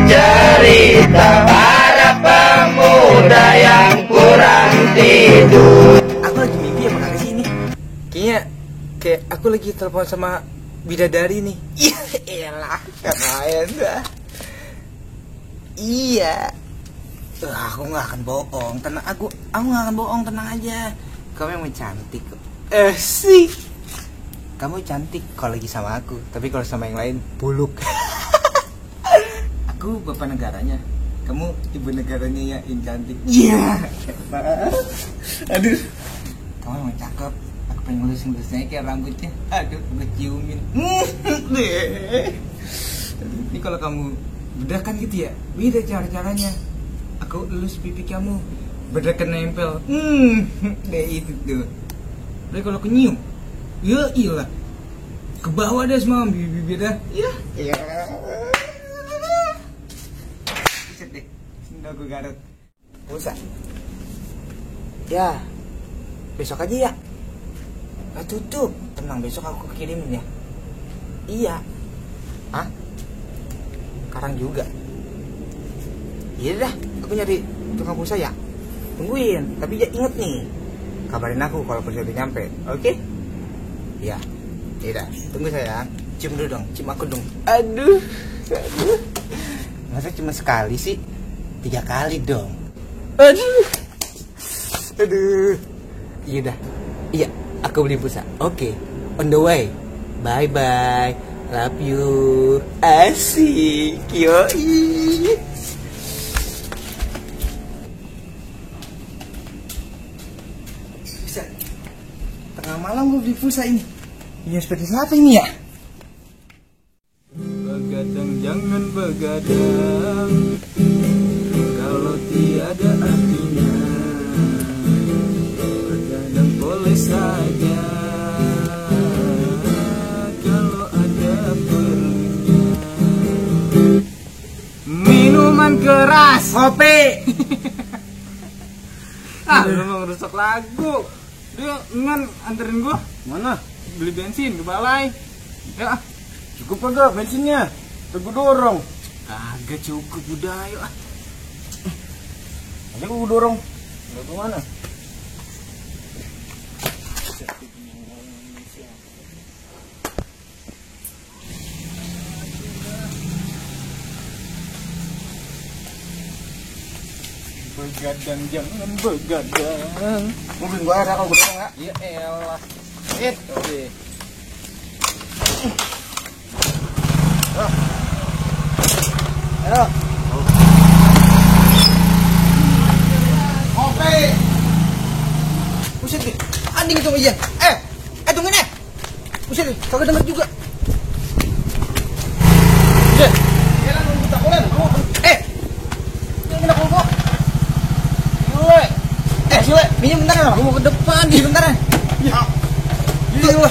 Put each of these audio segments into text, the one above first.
cerita para pemuda yang kurang tidur. Aku lagi mimpi apa kagak sih ini? Kayak aku lagi telepon sama bidadari nih. Iya, elah, keren dah. Iya. Aku nggak akan bohong, tenang. Aku nggak akan bohong, tenang aja. Kamu emang cantik kok. Sih. Kamu cantik kalau lagi sama aku, tapi kalau sama yang lain buluk. Aku bapak negaranya, kamu ibu negaranya ya, yang cantik. Iya. Aduh, kamu emang cakep. Aku pengen ngelus-ngelusnya kayak rambutnya. Aduh, gue ciumin. Ini kalau kamu bedakan gitu ya, beda cara-caranya. Aku elus pipi kamu, bedakan nempel. Deh itu tuh. Tapi kalau aku nyium, ya iyalah, ke bawah deh semua bibir dah. Iya. Buset deh, sendal gue garut. Pulsa. Ya, besok aja ya. Tutup, tenang, besok aku kirimin ya. Iya. Hah? Sekarang juga. Iya dah, aku nyari tukang pulsa ya. Tungguin, tapi ya inget nih, kabarin aku kalau pulsa udah nyampe, oke? Ya, yaudah, tunggu sayang. Cium dulu dong, cium aku dong. Aduh. Masa cuma sekali sih? 3 kali dong. Aduh. Iya dah. Iya, aku beli pulsa. Oke, on the way. Bye bye. Love you. Asik. Yoi. Bisa. Tengah malam gue beli pulsa ini. Iya, seperti siapa ini ya? Begadang jangan begadang kalau tiada artinya. Begadang boleh saja kalau ada perlunya. Minuman keras, kopi. Lu mau ngerusak lagu. Dia ngan anterin gua. Mana? Beli bensin ke balai. Ya, Cukup kagak bensinnya? Tunggu dorong. kagak cukup udah, ayo. Aja gua dorong. Enggak ke mana? Begadang jangan begadang. Mobil gua ada kalau gua dorong ya. Ya elah. Oke. Ayo. Kopi. Buset deh, anjing itu iya. Tungguin ya. Buset deh, kagak denger juga. Buset. Jalan lu buta kolen. Ini nak gua. Yule. Sule, minum bentar ya. Gua mau ke depan, bentar ya. Iya.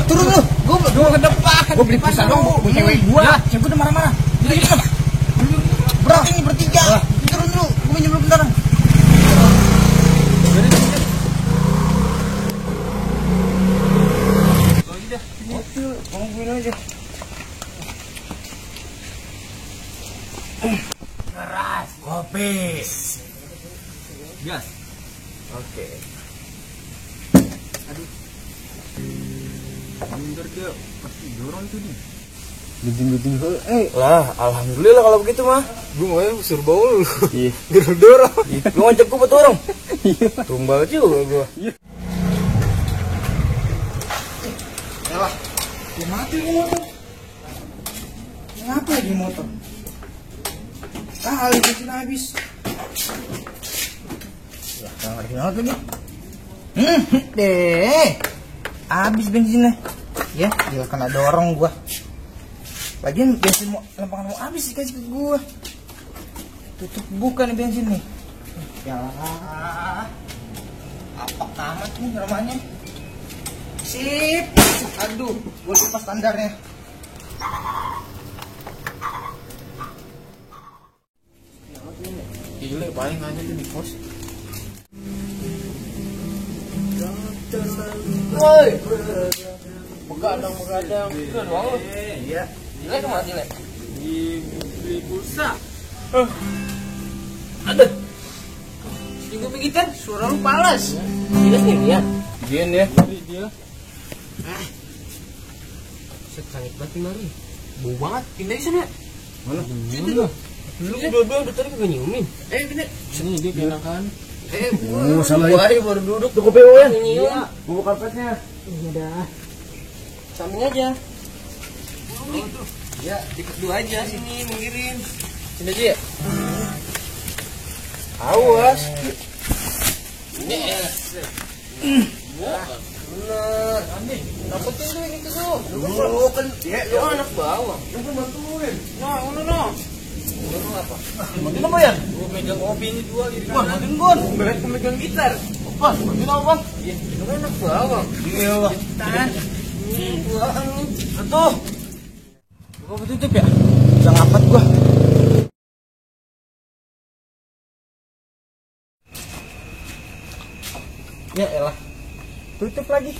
Turun lu. Gua mau ke depan. Gua beli pulsa dong, buat cewek gua. Cewek gua udah marah-marah. Jadi kenapa? Bro, ini bertiga. Turun dulu, gua minum dulu bentar. Aja. Keras, kopi, gas. Oke. Aduh. Bentar dia pasti dorong tuh nih. Gunting. Lah, alhamdulillah kalau begitu mah. Gue mau suruh bawa lu. Iya. Dorong. Lu ngajak gue buat dorong. Iya. Tumbal juga gue. Iya. Yalah. Dia mati motor. Kenapa lagi motor? Kali bensin habis. Ya, gak ngerti banget lagi. Deh. Habis bensinnya. Ya, dia kena dorong gua. Lagian bensin lempangan mau habis sih kasih ke gua. Tutup buka nih bensin nih. Ya. Apa kamat nih namanya? Sip. Aduh, gua lupa standarnya. Gila, paling aja tuh di pos. Woi, begadang. Udah doang lu. Iya. Jelek mah jelek. Beli pulsa. Aduh. Gue begitu, suara lu palas. Jelas nih dia. Gian ya. Dia. Sangit banget nih mari. Bau banget, pindah di sana. Mana? Situ tuh. Lu berdua udah tadi kagak nyiumin. Pindah. Sini dia kenakan. Salah ya. Baru duduk. Cukup PO ya. Nyium. Buka karpetnya. Udah. Samping aja. Ya, dikit dulu aja sini, minggirin. Sini aja ya. Awas. Ini ya. Bener. Dapetin tuh ini tuh. Lu kan lu anak bawah. Lu kan bantuin. Nah, udah. Lu apa? Bantuin apa ya? Gua megang kopi ini dua di Gon, bantuin Gon. Gua megang gitar. Bang, bantuin apa Bang? Iya, lu kan anak bawah. Iya Bang. Tahan. Ini buaan lu. Atuh. Gua tutup ya? Udah ngapet gua. Ya elah. Tutup lagi.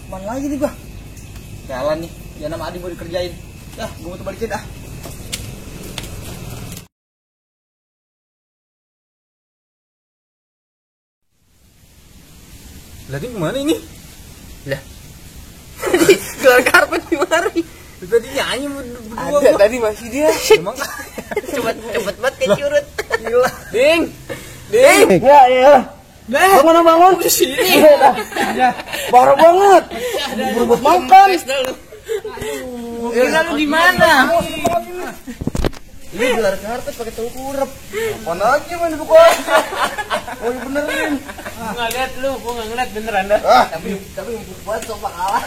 Mana lagi nih gua? Jalan nih. Ya nama Adi mau dikerjain. Dah, gua mau balikin ah. Lagi gimana ini? Lah. Gelar karpet di mari. Tadi nyanyi berdua Ada gua. tadi masih dia. Emang Cepet banget kayak curut. gila. Ding. Ding. Ya ya. Bangun bangun. Di sini. Ya, parah banget. Berebut makan. Kira lu di mana? Ini gelar karpet pakai tengkurap. Apaan aja main dibuka. Oh, iya benerin. Enggak lihat lu, gua enggak ngeliat beneran dah. Tapi empuk banget sopak kalah.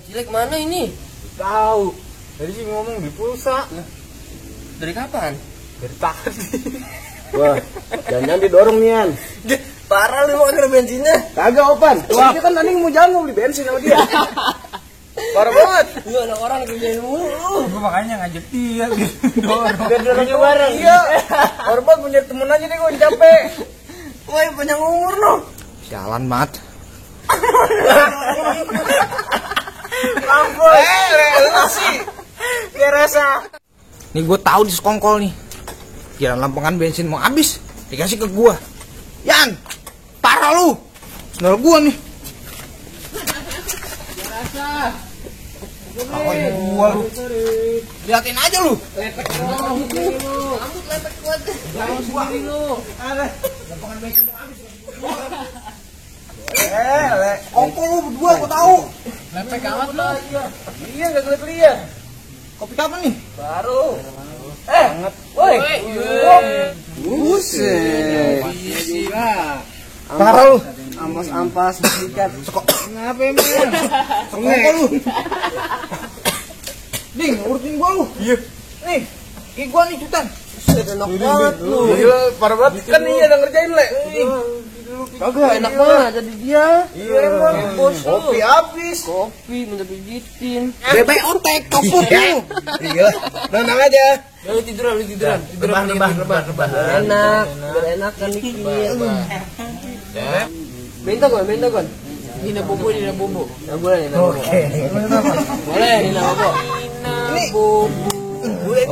Cilek mana ini? Tahu. Tadi sih ngomong di pulsa. Dari kapan? Dari tadi. Wah, jangan didorong nian. Parah lu mau kena bensinnya. Kagak opan. Ini kan tadi mau jalan mau beli bensin sama dia. Parah banget. Lu anak orang kerjain mulu. Gua makanya ngajak dia dorong. Biar dorong bareng. Iya. Korban punya temen aja deh gua capek. Woi, panjang umur lu. Jalan mat. Ampun. Lu sih. Biar rasa. Nih gue tahu di sekongkol nih. Kira lampangan bensin mau habis, dikasih ke gua. Yan, parah lu. Sendal gua nih. Apa gua lu? Liatin aja lu. Lepek lu. Rambut lepek kuat. Jangan sendiri lu. Lampangan bensin mau habis. Ongkol lu berdua gua tahu. Lepek amat lu. Iya enggak kelihatan. Kopi kapan nih? Baru. Woi. Buset. Parah lu. Ampas sikat. Kenapa emang? Sekongkol lu. Ding, urutin gua lu. Iya. Nih, ini gua nih Cutan. Enak banget lu. Gila, parah banget kan nih ada ngerjain le. Kagak enak banget jadi dia. Iya emang. Bos lu. Kopi habis. Kopi minta pijitin. Bebek otek, koput lu. Gila. Tenang aja. Ya lu tiduran. Rebah. Enak, biar enak kan dikit. Ya. Minta gon. Nina bobo. Ya boleh Nina bobo. Boleh Nina bobo. Nina bobo.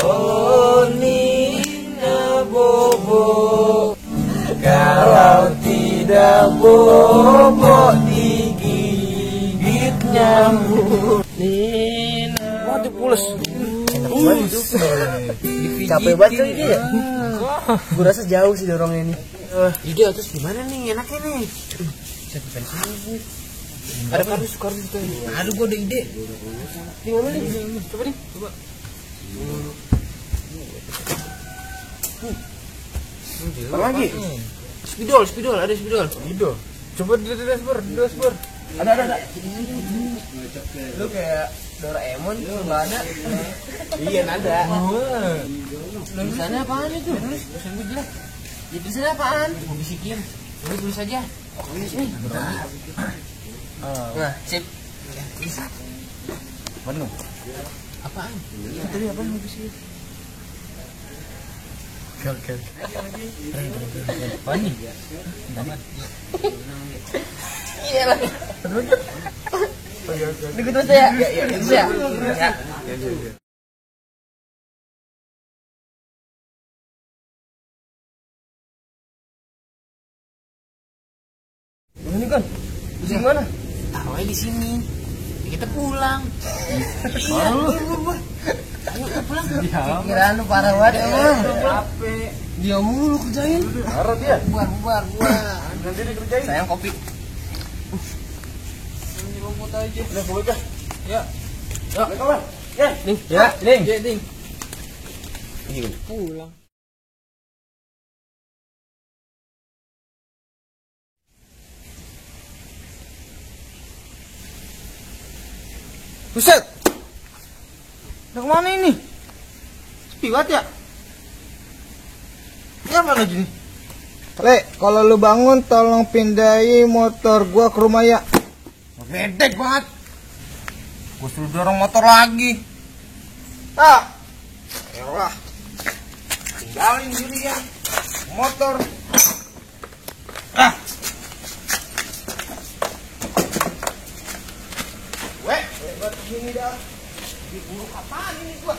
Oh Nina bobo. Kalau tidak bobo digigit nyamuk. Nina. Wah, dipules. Capek banget kan ini ya? Gue rasa jauh sih dorongnya ini. Ide terus gimana nih enaknya nih? Ada kardus tuh. Aduh, gua ada ide. Di mana nih? Coba. Apa lagi? Spidol, ada spidol. Coba dashboard. Ada. Lu kayak Doraemon tuh enggak ada. Iya, ada. Tulisannya apaan itu? Tulisan gue jelas. Ya tulisannya apaan? Mau bisikin. Lu tulis aja. Nih. Nah, sip. Bisa. Penuh. Apaan? Tadi apa mau bisikin? Oke. Pani. Iya lah. Ini terus ya. Iya. mana? Taruh aja di sini. Kita pulang. Iya, Ayo kita pulang. Pikiran lu parah banget emang. Capek. Dia mulu kerjain. Parah dia. Bubar. Nanti dikerjain. Sayang kopi. Ini rumput aja. Udah boleh kah? Ya. Ya, kawan. Ya. Ding. Ya, Ding. Ya, Ding. Pulang. Buset. Udah kemana ini? Sepi banget ya? Ini apa lagi nih? Le, kalau lu bangun tolong pindahin motor gua ke rumah ya. Gedek banget. Gua suruh dorong motor lagi. Ah. Yalah. Tinggalin diri ya. Motor. Ah. Buat gini dah. Diburu apaan ini gua?